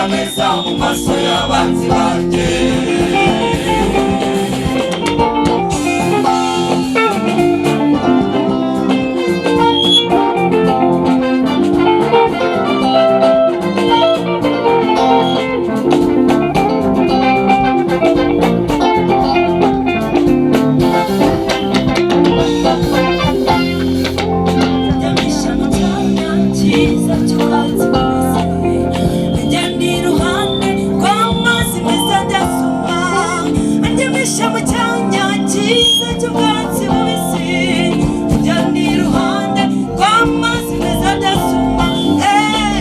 Ameza mu maso y'abanzi banjye. Andyamisha mu cyanya cyiza cy'ubwatsi bubisi, anjyana iruhande rw'amazi meza adasuma. Andyamisha mu cyanya cyiza cy'ubwatsi bubisi, anjyana iruhande rw'amazi meza adasuma.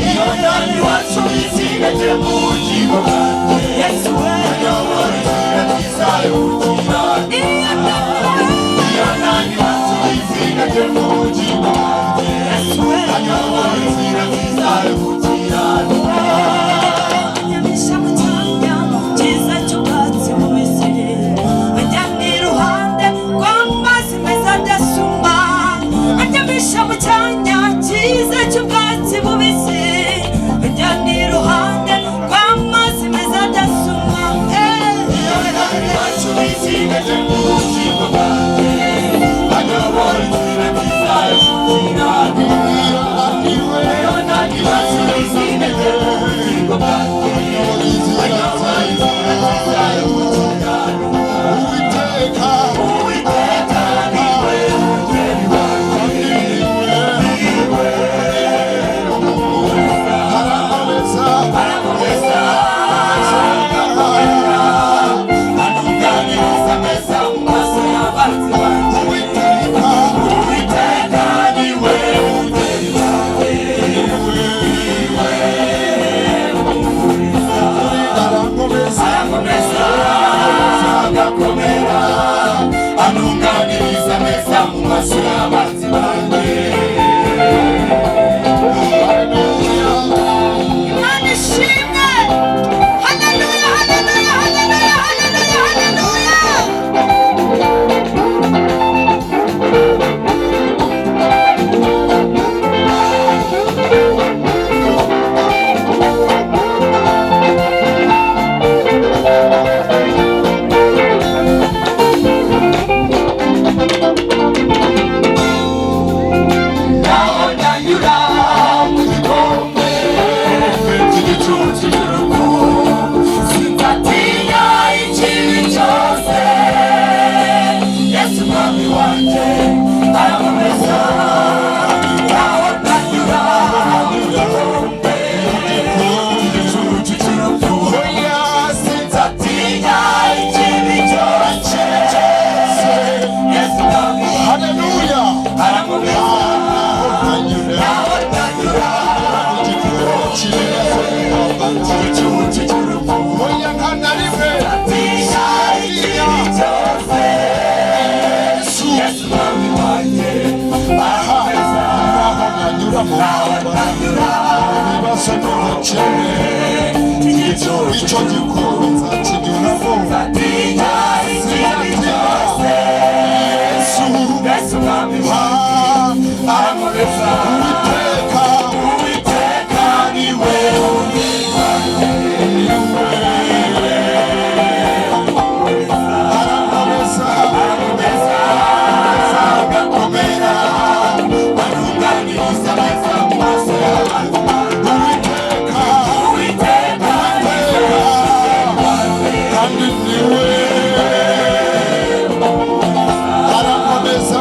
Iyo naniwe ansubiza intege mu bugingo bwanjye. Yesu we. Anyobora inzira nziza yo gukiranuka. Iyo naniwe. Iyo naniwe ansubiza intege mu bugingo bwanjye. Yesu we. Anyobora inzira nziza yo gukiranuka. Andyamisha mu cyanya cyiza cy'ubwatsi bubisi, anjyana iruhande rw'amazi meza adasuma. Andyamisha mu cyanya cyiza cy'ubwatsi bubisi, anjyana iruhande rw'amazi meza adasuma. Iyo naniwe ansubiza intege mu bugingo bwanjye. Anyobora inzira nziza yo gukiranuka. Iyo naniwe ansubiza intege mu bugingo bwanjye. Anyobora inzira nziza yo gukiranuka. Uwiteka. Uwiteka niwe mungeri wanjye. Niwe Arankomeza. Arankomeza agakomera, antunganiriza ameza mu maso y'abanzi banjye. Uwiteka. Uwiteka niwe mungeri wanjye. Niwe Arankomeza. Arankomeza agakomera, antunganiriza ameza mu maso y'abanzi banjye. Haleluya. Imana ishimwe. Haleluya, haleluya, haleluya, haleluya, haleluya. Naho nanyura mu gikombe cy'igicucu cy'urupfu, sinzatinya ikibi cyose. Yesu mwami wanjye arankomeza. Naho nanyura mu gikombe cy'igicucu cy'urupfu, sinzatinya ikibi cyose. Yesu mwami wanjye Haleluya. arankomeza. Nanyura Naho nanyura mu igicucu cy'urupfu, Oya, nta na rimwe. atinya ikibi cyose. Yesu. Yesu mwami wanjye arankomeza. Naho nanyura mu Naho nanyura bibazo n'ubukene, igicucu icyo gikombe nzakinyuramo. atinya ikibi cyose. Yesu. Yesu mwami wanjye arankomeza. Uwiteka. Uwiteka niwe mungeri wanjye. Arankomeza. Arankomeza agakomera, antunganiriza ameza mu maso y'abantu. Uwiteka. Uwiteka niwe Kandi niwe arankomeza.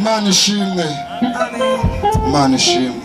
Imana ishimwe. Imana ishimwe.